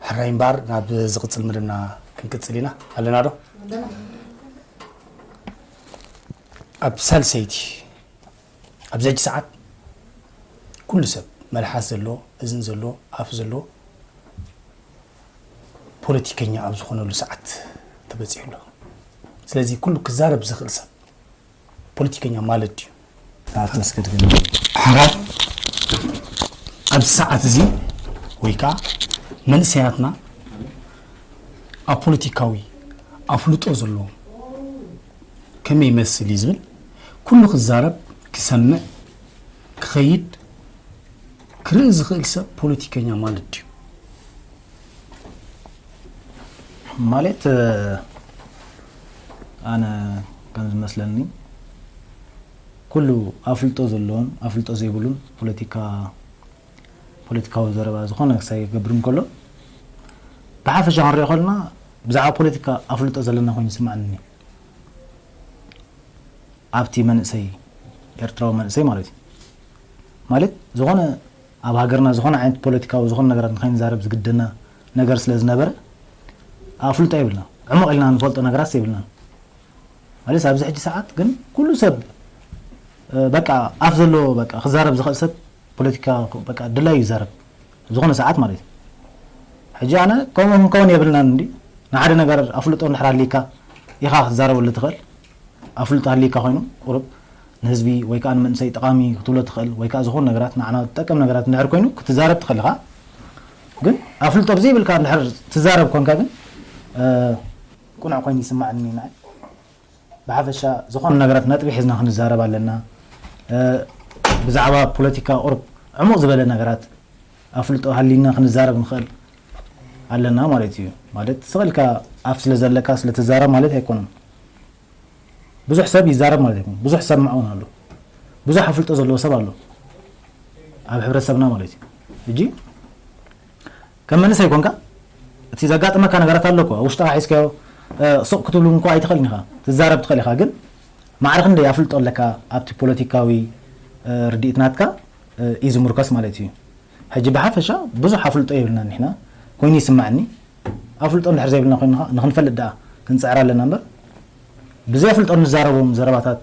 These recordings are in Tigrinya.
ሕራይ እምበኣር፣ ናብ ዝቕጽል መደብና ክንቅጽል ኢና። ኣለና ዶ? ኣብ ሳልሰይቲ፣ ኣብዚ ሕጂ ሰዓት፣ ኩሉ ሰብ፣ መልሓስ ዘለዎ፣ እዝኒ ዘለዎ፣ ኣፍ ዘለዎ፣ ፖለቲከኛ ኣብ ዝኾነሉ ሰዓት ተበጺሑ ኣሎ። ስለዚ፣ ኩሉ ክዛረብ ዝኽእል ሰብ፣ ፖለቲከኛ ማለት ድዩ? ሰዓት መስገድ ግን፣ ሕራይ፣ ኣብዚ ሰዓት እዚ፣ ወይ ከዓ መንእሰያትና ኣብ ፖለቲካዊ ኣፍልጦ ዘለዎም ከመይ ይመስል እዩ ዝብል፣ ኩሉ ክዛረብ፣ ክሰምዕ፣ ክኸይድ፣ ክርኢ ዝኽእል ሰብ ፖለቲከኛ ማለት ድዩ? ማለት፣ ኣነ ከም ዝመስለኒ፣ ኩሉ ኣፍልጦ ዘለዎን ኣፍልጦ ዘይብሉን ፖለቲካ፣ ፖለቲካዊ ዘረባ ዝኾነ ክሳይ ክገብር እንከሎ፣ ብሓፈሻ ክንሪኦ ከለና፣ ብዛዕባ ፖለቲካ ኣፍልጦ ዘለና ኮይኑ ይስምዓኒ። ኣብቲ መንእሰይ፣ ኤርትራዊ መንእሰይ ማለት እዩ። ማለት፣ ዝኾነ ኣብ ሃገርና ዝኾነ ዓይነት ፖለቲካዊ ዝኾነ ነገራት ንኸይንዛረብ ዝግደና ነገር ስለ ዝነበረ፣ ኣፍልጦ የብልና። ዕሙቕ ኢልና ንፈልጦ ነገራት የብልና። ማለት፣ ኣብዚ ሕጂ ሰዓት ግን ኩሉ ሰብ፣ እ፣ በቃ፣ ኣፍ ዘለዎ፣ በቃ፣ ክዛረብ ዝኽእል ሰብ ፖለቲካ፣ በቃ፣ ድላዩ ይዛረብ። ዝኾነ ሰዓት ማለት እዩ። ሕጂ ኣነ ከምኡ ክንከውን የብልናን እንዲ፣ ንሓደ ነገር ኣፍልጦ እንድሕር ኣሊካ ኢኻ ክትዛረበሉ ትኽእል። ኣፍልጦ ኣሊካ ኮይኑ፣ ቁሩብ ንህዝቢ ወይ ከዓ ንመንእሰይ ጠቓሚ ክትብሎ ትኽእል፣ ወይ ከዓ ዝኾኑ ነገራት ንዓና ዝጠቅም ነገራት እንድሕር ኮይኑ ክትዛረብ ትኽእል ኢኻ። ግን ኣፍልጦ ብዘይብልካ እንድሕር ትዛረብ ኮንካ ግን፣ እ፣ ቁኑዕ ኮይኑ ይስማዕኒ ንዓይ። ብሓፈሻ ዝኾኑ ነገራት ነጥቢ ሒዝና ክንዛረብ ኣለና። እ፣ ብዛዕባ ፖለቲካ ቁሩብ ዕሙቕ ዝበለ ነገራት ኣፍልጦ ሃሊና ክንዛረብ ንኽእል ኣለና ማለት እዩ። ማለት ስቕ ኢልካ ኣፍ ስለ ዘለካ ስለ ትዛረብ ማለት ኣይኮነን። ብዙሕ ሰብ ይዛረብ ማለት ኣይኮነን። ብዙሕ ሰብ ማዕውን ኣሎ። ብዙሕ ኣፍልጦ ዘለዎ ሰብ ኣሎ ኣብ ሕብረተሰብና ማለት እዩ። ሕጂ ከም መንእሰይ ኮንካ እቲ ዘጋጥመካ ነገራት ኣሎ እኮ፣ ኣብ ውሽጥኻ ሒዝካዮ፣ እ፣ ሱቕ ክትብሉ እንኳ ኣይትኽእልን ኢኻ፣ ትዛረብ ትኽእል ኢኻ። ግን ማዕረ ክንደይ ኣፍልጦ ኣለካ ኣብቲ ፖለቲካዊ፣ እ፣ ርድኢት ናትካ፣ እ፣ እዩ ዝምርኮስ ማለት እዩ። ሕጂ ብሓፈሻ ብዙሕ ኣፍልጦ የብልናን ንሕና፣ ኮይኑ ይስማዓኒ። ኣፍልጦ እንድሕር ዘይብልና ኮይንኻ ንኽንፈልጥ ደኣ ክንጽዕር ኣለና እምበር፣ ብዘይ ኣፍልጦ እንዛረቦም ዘረባታት፣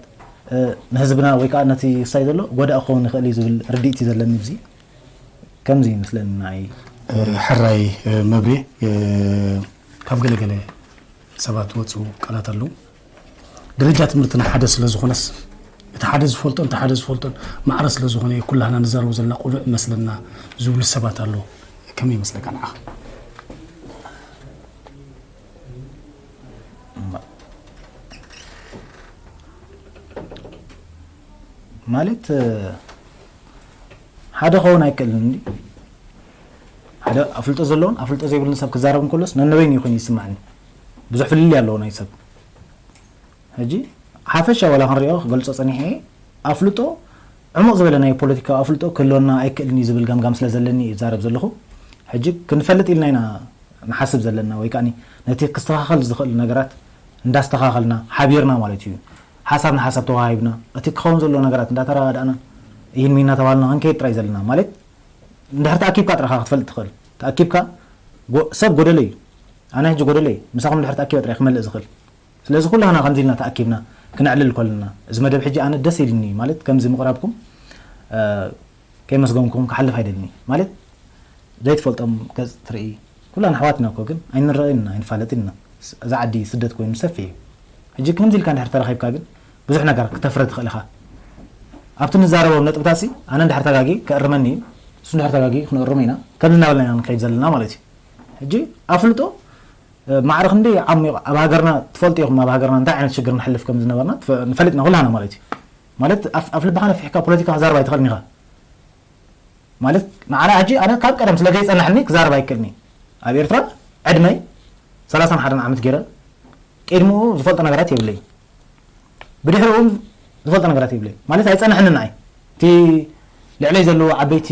እ፣ ንህዝብና ወይ ከኣ ነቲ ክሳይ ዘሎ ጎዳኢ ክኸውን ይኽእል እዩ ዝብል ርድኢት እዩ ዘለኒ። እዚ ከምዚ ይመስለኒ ንዓይ። እ፣ ሕራይ፣ እ፣ መብሬ፣ እ፣ ካብ ገለገለ ሰባት ዝወጹ ቃላት ኣለዉ። ደረጃ ትምህርትና ሓደ ስለ ዝኾነስ፣ እቲ ሓደ ዝፈልጦን እቲ ሓደ ዝፈልጦን ማዕረ ስለ ዝኾነ፣ ኩላህና ንዛረቡ ዘለና ቅኑዕ ይመስለና ዝብሉ ሰባት ኣለዉ። ከመይ ይመስለካ ንዓኻ? ማለት፣ ሓደ ክኸውን ኣይክእልን እንዲ። ሓደ ኣፍልጦ ዘለዎን ኣፍልጦ ዘይብሉን ሰብ ክዛረብ እንከሎስ ነንበይኑ እዩ ኮይኑ ይስማዕኒ። ብዙሕ ፍልልይ ኣለዎ ናይ ሰብ። ሕጂ ሓፈሻ ዋላ ክንሪኦ ክገልጾ ጸኒሐ፣ ኣፍልጦ ዕሙቕ ዝበለ ናይ ፖለቲካዊ ኣፍልጦ ክህልወና ኣይክእልን እዩ ዝብል ገምጋም ስለ ዘለኒ እዩ ዝዛረብ ዘለኹ። ሕጂ ክንፈልጥ ኢልና ኢና ንሓስብ ዘለና፣ ወይ ከኣ ነቲ ክስተኻኸል ዝኽእል ነገራት እንዳስተኻኸልና ሓቢርና ማለት እዩ። ሓሳብ ንሓሳብ ተወሃሂብና፣ እቲ ክኸውን ዘለዎ ነገራት እንዳተረዳዳእና፣ ይህን ሚን እናተባሃልና ክንከይድ ጥራይ ዘለና። ማለት፣ እንድሕር ተኣኪብካ ጥራይ ኢኻ ክትፈልጥ ትኽእል። ተኣኪብካ፣ ጎ-፣ ሰብ ጎደሎ እዩ። ኣነ ሕጂ ጎደሎ እየ። ምሳኹም እንድሕር ተኣኪበ ጥራይ ክመልእ ዝኽእል። ስለዚ ኩላህና ከምዚ ኢልና ተኣኪብና ክነዕልል ከለና፣ እዚ መደብ ሕጂ ኣነ ደስ ኢልኒ፣ ማለት ከምዚ ምቕራብኩም፣ እ፣ ከየመስገንኩም ክሓልፍ ኣይደልኒ። ማለት ዘይትፈልጦም ገጽ ትርኢ፣ ኩላና ኣሕዋት ኢና እኮ፣ ግን ኣይንረኣይን ኢና፣ ኣይንፋለጥን ኢና። ስ-፣ እዛ ዓዲ ስደት ኮይኑ ሰፊሕ እዩ። ሕጂ ከምዚ ኢልካ እንድሕር ተራኺብካ ግን ብዙሕ ነገር ክተፍሪ ትኽእል ኢኻ። ኣብቲ ንዛረቦም ነጥብታት ሲ፣ ኣነ እንድሕር ተጋጊ ክእርመኒ እዩ፣ እሱ እንድሕር ተጋጊ ክንእርሞ ኢና። ከምዚ እናበልና ኢና ንከይድ ዘለና ማለት እዩ። ሕጂ ኣፍልጦ ማዕረ ክንደይ ዓሚቕ ኣብ ሃገርና ትፈልጡ ኢኹም። ኣብ ሃገርና እንታይ ዓይነት ሽግር ንሕልፍ ከም ዝነበርና ንፈልጥና ኩላና ማለት እዩ። ማለት ኣፍ ልብኻ ነፊሕካ ፖለቲካ ክዛረብ ኣይትኽእልን ኢኻ። ማለት ንዓና ሕጂ ኣነ ካብ ቀደም ስለ ዘይጸናሕኒ ክዛረብ ኣይክእልኒ። ኣብ ኤርትራ ዕድመይ ሰላሳን ሓደን ዓመት ገይረ ቅድሚኡ ዝፈልጦ ነገራት የብለይ። ብድሕሪኡ ዝፈልጦ ነገራት የብለይ። ማለት ኣይጸናሕንን ንዓይ። እቲ ልዕለይ ዘለዉ ዓበይቲ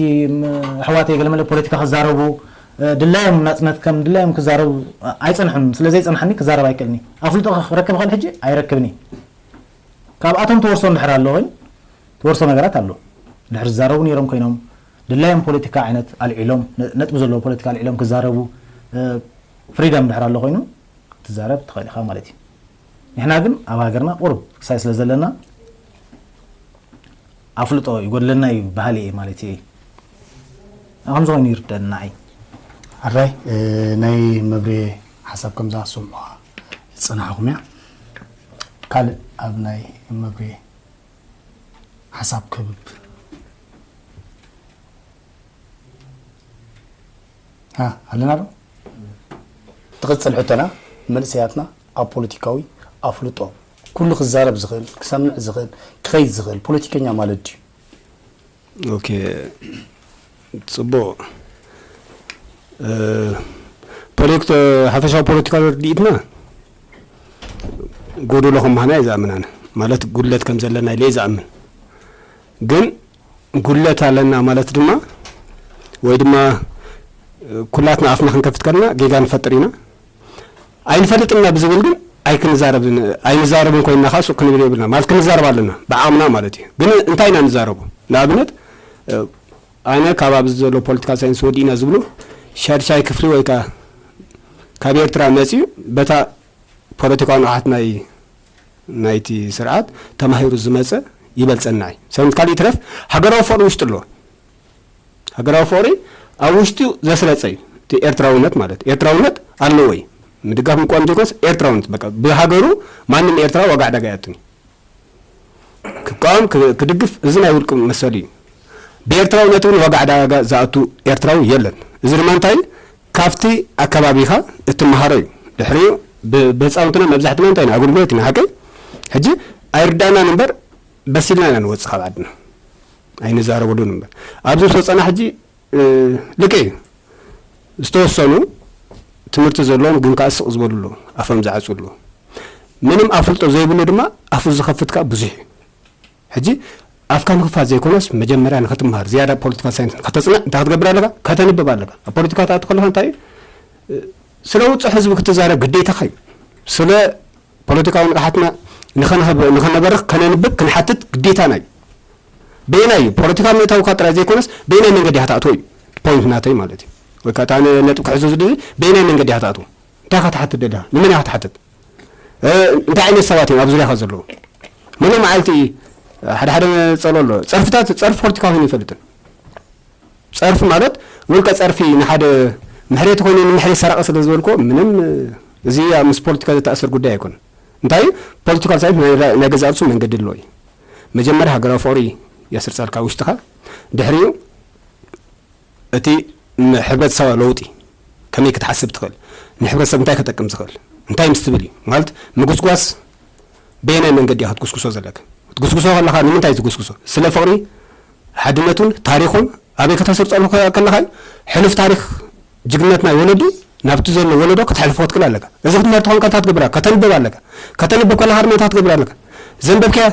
ኣሕዋተይ ገለመለ ፖለቲካ ክዛረቡ ድላዮም ናጽነት ከም ድላዮም ክዛረቡ ኣይጸንሑን። ስለ ዘይጸናሕኒ ክዛረብ ኣይክእልኒ። ኣፍልጦ ክረክብ ኸል ሕጂ ኣይረክብኒ። ካብኣቶም ትወርሶ እንድሕር ኣሎ ወይ ትወርሶ ነገራት ኣሎ። ድሕር ዝዛረቡ ነይሮም ኮይኖም ድላዮም ፖለቲካ ዓይነት ኣልዒሎም ነጥቢ ዘለዎ ፖለቲካ ኣልዒሎም ክዛረቡ ፍሪደም ድሕር ኣሎ ኮይኑ ክትዛረብ ትኽእል ኢኻ ማለት እዩ። ንሕና ግን ኣብ ሃገርና ቁሩብ ክሳይ ስለ ዘለና ኣፍልጦ ይጎድለና እዩ ባህሊ እየ ማለት እየ። ከምዚ ኮይኑ ይርደኒ ንዓይ። ኣራይ ናይ መብሬ ሓሳብ ከምዛ ሰምዑ ዝጸናሕኹም እያ። ካልእ ኣብ ናይ መብሬ ሓሳብ ክብብ ኣለና ዶ? ትቕጽል ሕቶና፣ መንእሰያትና ኣብ ፖለቲካዊ ኣፍልጦ ኩሉ ክዛረብ ዝኽእል፣ ክሰምዕ ዝኽእል፣ ክኸይድ ዝኽእል ፖለቲከኛ ማለት ድዩ? ኦኬ፣ ጽቡቕ። ፖለቲካ፣ ሓፈሻዊ ፖለቲካዊ ርድኢትና ጎደሎ ከም ምዃና እየ ዝኣምን ኣነ። ማለት ጉድለት ከም ዘለና ኢለ እየ ዝኣምን። ግን ጉድለት ኣለና ማለት ድማ ወይ ድማ ኩላትና ኣፍና ክንከፍት ከለና ጌጋ ንፈጥር ኢና። ኣይንፈልጥና ብዝብል ግን ኣይክንዛረብን ኣይንዛረብን ኮይንና ከዓ ሱቅ ክንብል የብልና ማለት ክንዛረብ ኣለና ብዓቕምና ማለት እዩ። ግን እንታይ ኢና ንዛረቡ? ንኣብነት ኣነ ካብ ኣብዚ ዘሎ ፖለቲካል ሳይንስ ወዲእና ዝብሉ ሻድሻይ ክፍሊ ወይ ከዓ ካብ ኤርትራ መፅዩ በታ ፖለቲካዊ ንቕሓት ናይ ናይቲ ስርዓት ተማሂሩ ዝመፀ ይበልፀና እዩ። ሰንት ካልእ ይትረፍ ሃገራዊ ፍቕሪ ውሽጡ ኣለዎ። ሃገራዊ ፍቕሪ ኣብ ውሽጡ ዘስረፀ እዩ። እቲ ኤርትራውነት ማለት ኤርትራውነት ኣለዎ እዩ። ምድጋፍ ምቋም ዘይኮንስ ኤርትራውነት በቃ ብሃገሩ ማንም ኤርትራ ዋጋ ዕዳጋ ይኣትን እዩ። ክቃወም ክድግፍ እዚ ናይ ውልቂ መሰሉ እዩ። ብኤርትራውነት እውን ዋጋ ዕዳጋ ዝኣቱ ኤርትራዊ የለን። እዚ ድማ እንታይ ካብቲ ኣከባቢኻ እትመሃሮ እዩ። ድሕሪኡ ብህፃውንትና መብዛሕትና እንታይ ኢና ኣገልግሎት ኢና ሓቀይ ሕጂ ኣይርዳእናን እምበር በሲልና ኢና ንወፅእ ካብ ዓድና ኣይንዛረበሉን እምበር ኣብዚ ምስ ወፀና ሕጂ ልቀ እዩ ዝተወሰኑ ትምህርቲ ዘለዎም ግን ከዓ ስቕ ዝበሉ ኣለዉ ኣፎም ዝዓፁ ኣለዉ ምንም ኣፍልጦ ዘይብሉ ድማ ኣፉ ዝኸፍት ከዓ ብዙሕ እዩ ሕጂ ኣፍካ ምኽፋት ዘይኮነስ መጀመርያ ንክትምሃር ዝያዳ ፖለቲካል ሳይንስ ንክተፅንዕ እንታይ ክትገብር ኣለካ ከተንብብ ኣለካ ኣብ ፖለቲካ ትኣቱ ከለካ እንታይ እዩ ስለ ውፅዕ ህዝቢ ክትዛረብ ግዴታካ እዩ ስለ ፖለቲካዊ ንቕሓትና ንኸነበርኽ ከነንብብ ክንሓትት ግዴታና እዩ በየናይ እዩ ፖለቲካ ምእታውካ ጥራይ ዘይኮነስ በየናይ መንገዲ ኢኻ ትኣትዎ እዩ ፖይንት ናተይ ማለት እዩ ወይ ከዓ ነጥብ ክሕዞ ዝደሊ በየናይ መንገዲ ኢኻ ትኣትዎ እንታይ ኢኻ ትሓትት ደሊኻ ንመን ኢኻ ትሓትት እንታይ ዓይነት ሰባት እዮም ኣብ ዙርያኻ ዘለዉ ሙሉእ መዓልቲ ሓደ ሓደ ጸሎ ኣሎ ጸርፍታት ጸርፊ ፖለቲካ ኮይኑ ይፈልጥን ጸርፊ ማለት ውልቀ ጸርፊ ንሓደ ምሕሬት ኮይኑ ንምሕሬት ሰራቂ ስለ ዝበልኮ ምንም እዚ ምስ ፖለቲካ ዘተኣሰር ጉዳይ ኣይኮነ እንታይ ፖለቲካል ሳይንስ ናይ ገዛ ርሱ መንገዲ ኣለዎ እዩ መጀመርያ ሃገራዊ ፍቅሪ የስርጸልካ ውሽጥኻ ድሕሪኡ እቲ ንሕብረተሰባዊ ለውጢ ከመይ ክትሓስብ ትኽእል ንሕብረተሰብ እንታይ ከጠቅም ዝኽእል እንታይ ምስ ትብል እዩ ማለት ምጉስጓስ በየናይ መንገዲ ኢኻ ትጉስጉሶ ዘለካ ክትጉስጉሶ ከለኻ ንምንታይ ትጉስጉሶ ስለ ፍቕሪ ሓድነቱን ታሪኹን ኣበይ ከተስርፀሉ ከለኻ እዩ ሕሉፍ ታሪክ ጅግነት ናይ ወለዲ ናብቲ ዘሎ ወለዶ ከተሕልፎ ክትክእል ኣለካ እዚ ክትምህርቲ ኮንካ እንታይ ትገብር ከተንብብ ኣለካ ከተንብብ ከለኻ ድማ እንታይ ትገብር ኣለካ ዘንበብካያ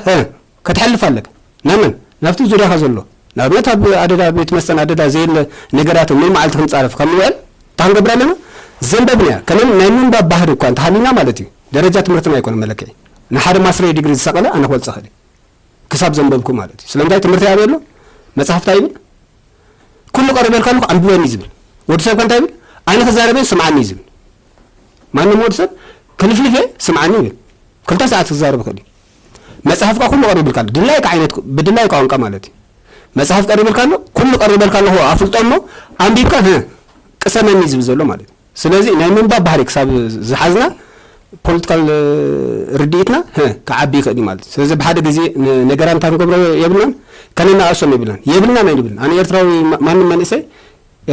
ከተሕልፍ ኣለካ ናመን ናብቲ ዙርያኻ ዘሎ ንኣብነት ኣብ ኣደዳ ቤት መስተን ኣደዳ ዘየለ ነገራትን ሙሉ መዓልቲ ክንፃረፍ ካብ ንውዕል እንታይ ክንገብር ኣለና ዘንበብናያ ከመን ናይ ምንባብ ባህሪ እኳ እንተሃሊና ማለት እዩ ደረጃ ትምህርትና ኣይኮነ መለክዒ ንሓደ ማስተር ዲግሪ ዝሰቐለ ኣነ ክበልፀ ክእል ክሳብ ዘንበብኩ ማለት እዩ ስለምንታይ ትምህርቲ ኣበይ ኣሎ መፅሓፍታ ይብል ኩሉ ቀሪበልካ ኣለኹ ኣንብበኒ ዝብል ወዲ ሰብ ከ እንታይ ይብል ኣነ ክዛረበ ስምዓኒ ዝብል ማንም ወዲ ሰብ ክልፍልፌ ስምዓኒ ይብል ክልተ ሰዓት ክዛረብ ይኽእል እዩ መፅሓፍካ ኩሉ ቀሪብልካ ኣሎ ድላይካ ዓይነት ብድላይካ ቋንቋ ማለት እዩ መፅሓፍ ቀሪብልካ ኣሎ ኩሉ ቀሪበልካ ኣለኹ ኣፍልጦ እሞ ኣንቢብካ ህ ቅሰመኒ ዝብል ዘሎ ማለት እዩ ስለዚ ናይ ምንባብ ባህሪ ክሳብ ዝሓዝና ፖለቲካል ርድኢትና ህ ክዓቢ ይኽእል እዩ ማለት እዩ ስለዚ ብሓደ ግዜ ነገራት እንታይ ክንገብሮ የብልናን ከነናእሶም የብልናን የብልናን ኣይንብልን ኣነ ኤርትራዊ ማንም መንእሰይ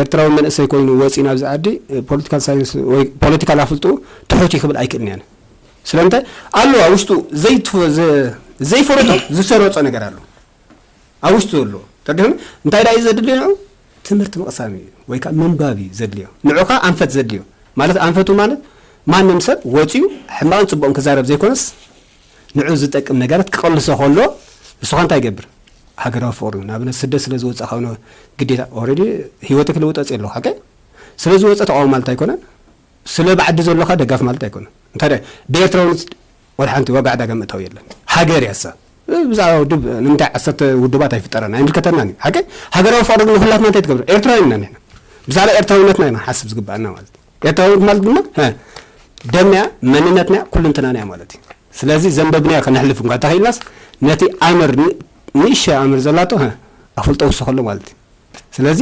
ኤርትራዊ መንእሰይ ኮይኑ ወፂኡ ናብዚ ዓዲ ፖለቲካል ሳይንስ ወይ ፖለቲካል ኣፍልጡ ትሑት እዩ ክብል ኣይክእልን እየ። ስለምንታይ ኣሎ ኣብ ውሽጡ ዘይትፈ- ዘ- ዘይፈለጦ ዝሰረፆ ነገር ኣሎ ኣብ ውሽጡ ዘሎ ተደም እንታይ ዳ እዩ ዘድልዮ ንዑ ትምህርቲ ምቕሳም እዩ ወይ ከዓ ምንባብ እዩ ዘድልዮ ንዑ ከዓ ኣንፈት ዘድልዮ ማለት ኣንፈቱ ማለት ማንም ሰብ ወፂኡ ሕማቕን ፅቡቕን ክዛረብ ዘይኮነስ ንዑ ዝጠቅም ነገራት ክቐልሶ ከሎ እሱ ኸ እንታይ ይገብር ሃገራዊ ፍቕሪ ንኣብነት ስደት ስለ ዝወፀእ ካብ ግዴታ ኦረዲ ህይወተ ክልውጠፅ ኣለኹ ሓቀ ስለ ዝወፀ ተቃውሞ ማለት ኣይኮነን ስለ ብዓዲ ዘለኻ ደጋፍ ማለት ኣይኮነን እንታይ ብኤርትራውነት ወላ ሓንቲ ዋጋ ዕዳጋ ምእታው የለን ሃገር ያሳ ብዛዕባ ውድብ ንምንታይ ዓሰርተ ውድባት ኣይፍጠረና ኣይምልከተናን እዩ ሓቂ ሃገራዊ ፍቅሪ ንኩላትና እንታይ ትገብር ኤርትራዊ ኢና ንሕና ብዛዕባ ኤርትራዊነትና ኢና ሓስብ ዝግባኣና ማለት እዩ ኤርትራዊነት ማለት ድማ ደምያ መንነትና ኩልንትናና ማለት እዩ ስለዚ ዘንበብናዮ ከነሕልፍ እንኳ ተኽኢልናስ ነቲ ኣምር ንእሸ ኣምር ዘላቶ ኣፍልጦ ውስኸሉ ማለት እዩ ስለዚ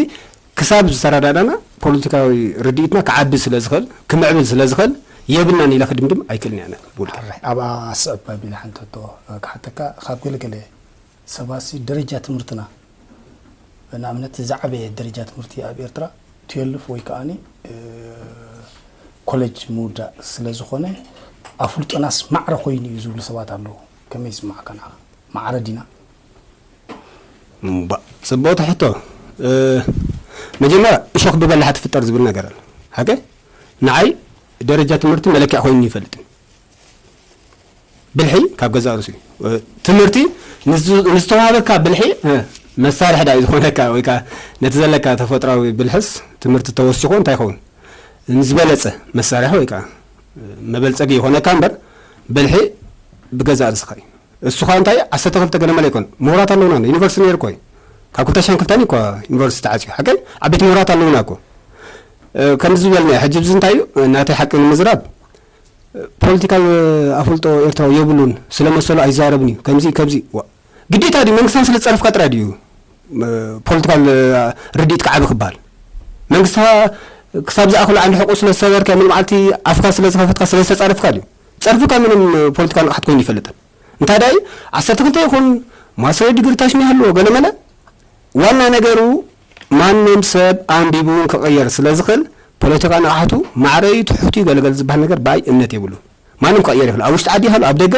ክሳብ ዝተረዳዳና ፖለቲካዊ ርድኢትና ክዓቢ ስለ ዝኽእል ክምዕብል ስለ ዝኽእል የብልናን ኢለ ክድምድም ኣይክእልን እያ ብውልቀ። ሕራይ ኣብኣ ኣስዕብ ኣቢለ ሓንቲ ሕቶ ክሓተካ ካብ ገለገለ ሰባሲ ደረጃ ትምህርትና ንኣብነት ዝዓበየ ደረጃ ትምህርቲ ኣብ ኤርትራ ትዌልፍ ወይ ከዓኒ ኮሌጅ ምውዳእ ስለ ዝኾነ ኣፍልጦናስ ማዕረ ኮይኑ እዩ ዝብሉ ሰባት ኣለዉ ከመይ ይስማዓካ ንዓኻ? ማዕረ ዲና? እምባእ፣ ጽብቕቲ ሕቶ። እ፣ መጀመርያ፣ እሾኽ ብበላሓ ትፍጠር ዝብል ነገር ኣሎ። ሓቂ? ንዓይ ደረጃ ትምህርቲ መለክዒ ኮይኑ ይፈልጥን። ብልሒ ካብ ገዛእ ርእሱ እዩ። እ፣ ትምህርቲ ንዝ-፣ ንዝተዋሃበካ ብልሒ፣ እ፣ መሳርሒ ዳ እዩ ዝኾነካ ወይ ከኣ ነቲ ዘለካ ተፈጥራዊ ብልሕስ ትምህርቲ ተወሲኹ እንታይ ይኸውን? ንዝበለጸ መሳርሒ ወይ ከኣ መበልጸጊ ይኾነካ እምበር ብልሒ ብገዛእ ርእስኻ እዩ። እሱ ኸኣ እንታይ ዓሰርተ ክልተ ገለ መለ ኣይኮን ምሁራት ኣለውና ዩኒቨርሲቲ ነይሩ እኮ እዩ ካብ ክልተ ሽሕን ክልተን እዩ እኮ ዩኒቨርሲቲ ተዓፅዩ ሓቀይ ዓበይቲ ምሁራት ኣለውና እኮ ከምዚ ዝበልና ሕጂ ብዚ እንታይ እዩ ናተይ ሓቂ ንምዝራብ ፖለቲካል ኣፍልጦ ኤርትራዊ የብሉን ስለመሰሉ ኣይዛረብን እዩ ከምዚ ከምዚ ግዴታ ድዩ መንግስትና ስለ ዝፀረፍካ ጥራይ ድዩ ፖለቲካል ርድኢት ክዓቢ ክበሃል መንግስትና ክሳብ ዝኣክሉ ዓንዲ ሕቁ ስለ ዝሰበርካ ምን መዓልቲ ኣፍካ ስለ ዝኸፈትካ ስለ ዝተፃረፍካ ድዩ ፀርፍካ ምንም ፖለቲካል ንቕሓት ኮይኑ ይፈልጥን እንታይ ዳይ ዓሰርተ ክልተ ይኹን ማስተር ዲግሪ ታሽሚ ይሃልዎ ገለመለ ዋና ነገሩ ማንም ሰብ ኣንቢቡ ክቕየር ስለ ዝኽእል ፖለቲካ ንቕሓቱ ማዕረዩ ትሑት እዩ ገለገለ ዝበሃል ነገር ብኣይ እምነት የብሉ ማንም ክቕየር ይኽእል ኣብ ውሽጢ ዓዲ ይሃሉ ኣብ ደገ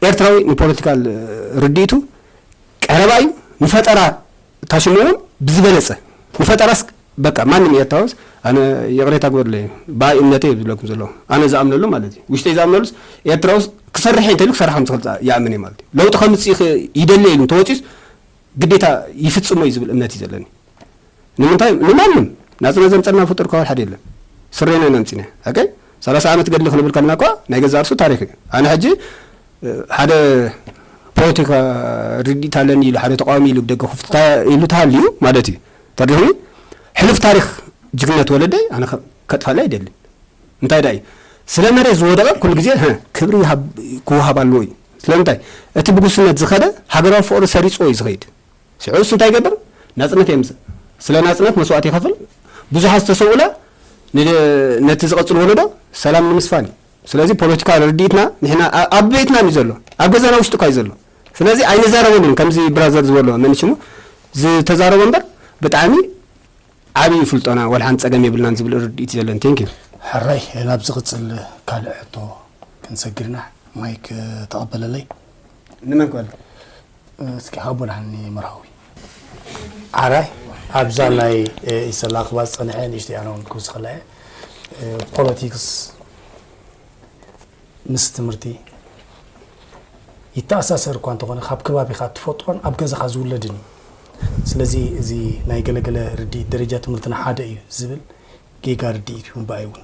ኤርትራዊ ንፖለቲካል ርድኢቱ ቀረባ እዩ ንፈጠራ ታሽሙ እውን ብዝበለፀ ንፈጠራስ በቃ ማንም ኤርትራውስ ኣነ ይቕሬታ ግበርለይ ብኣይ እምነተይ ዝብለኩም ዘለኹ ኣነ ዝኣምነሉ ማለት እዩ ውሽጠይ ዝኣምነሉስ ኤርትራውስ ክሰርሕ እንተሉ ክሰርሕ ከም ዝኽእል ይኣምን እየ ማለት እዩ ለውጢ ከምፅእ ይደሊ ኢሉ እንተወፂኡስ ግዴታ ይፍፅሞ እዩ ዝብል እምነት እዩ ዘለኒ ንምንታይ ንማንም ናፅነት ዘምፀልና ፍጡር ከበል ሓደ የለን ስሬና ኢና ምፂና ኦኬ ሰላሳ ዓመት ገድሊ ክንብል ከለና እኳ ናይ ገዛ ርሱ ታሪክ እዩ ኣነ ሕጂ ሓደ ፖለቲካ ርድኢት ኣለኒ ኢሉ ሓደ ተቃዋሚ ኢሉ ብደገ ክፍትታ ኢሉ ተሃልዩ ማለት እዩ ተሪኽኒ ሕሉፍ ታሪክ ጅግነት ወለደይ ኣነ ከጥፋለ ኣይደልን እንታይ ዳ እዩ ስለ መሬት ዝወደቐ ኩሉ ግዜ ክብሪ ክወሃብ ኣለዎ እዩ ስለምንታይ እቲ ብጉስነት ዝኸደ ሃገራዊ ፍቅሪ ሰሪፅዎ እዩ ዝኸይድ ሽዑስ እንታይ ይገብር ናፅነት የምፅእ ስለ ናፅነት መስዋእቲ ይኸፍል ብዙሓት ዝተሰውእላ ነቲ ዝቐፅል ወለዶ ሰላም ንምስፋን እዩ ስለዚ ፖለቲካ ርድኢትና ንሕና ኣብ ቤትና እዩ ዘሎ ኣብ ገዛና ውሽጢ እኳ እዩ ዘሎ ስለዚ ኣይንዛረበሉን ከምዚ ብራዘር ዝበሎ መን ሽሙ ዝተዛረቦ እምበር ብጣዕሚ ዓብዪ ፍልጦና ዋላ ሓንቲ ፀገም የብልናን ዝብል ርድኢት ዘለን ቴንክ ዩ ሕራይ ናብ ዝቕፅል ካልእ ሕቶ ክንሰግርና ማይክ ተቐበለለይ ንመን ክበል እስኪ ሃቦ ደሓኒ መርሃዊ ዓራይ ኣብዛ ናይ ኢሰላ ክባ ዝፀንሐ ንእሽተይ ኣነ እውን ክውስኸላ እየ ፖለቲክስ ምስ ትምህርቲ ይተኣሳሰር እኳ እንተኾነ ካብ ከባቢኻ ትፈጥሮን ኣብ ገዛኻ ዝውለድን እዩ ስለዚ እዚ ናይ ገለገለ ርድኢት ደረጃ ትምህርትና ሓደ እዩ ዝብል ጌጋ ርድኢት እዩ እምበኣይ እውን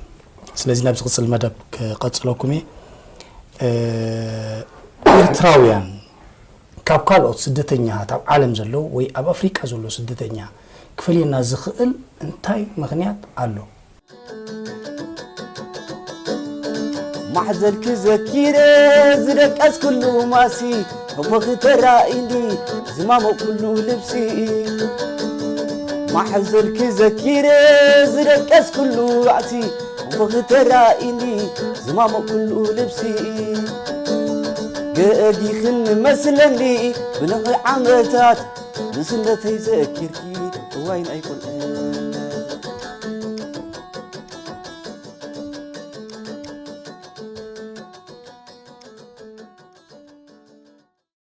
ስለዚ ናብ ዝቕፅል መደብ ክቐፅለኩም እየ ኤርትራውያን ካብ ካልኦት ስደተኛታት ኣብ ዓለም ዘለዉ ወይ ኣብ ኣፍሪቃ ዘሎ ስደተኛ ክፈልየና ዝኽእል እንታይ ምኽንያት ኣሎ? ማሕዘልኪ ዘኪረ ዝደቀስኩሉ ማሲ ሕፎኺ ተራኢኒ ዝማሞቕኩሉ ልብሲ ማሕዘልኪ ዘኪረ ዝደቀስኩሉ ባዕሲ ሕፎኺ ተራኢኒ ዝማሞቕኩሉ ልብሲ ገእጊኽኒ መስለኒ ብልኺ ዓመታት ንስነተይ ዘኪርኪ እዋይ ናይ ቁልዒ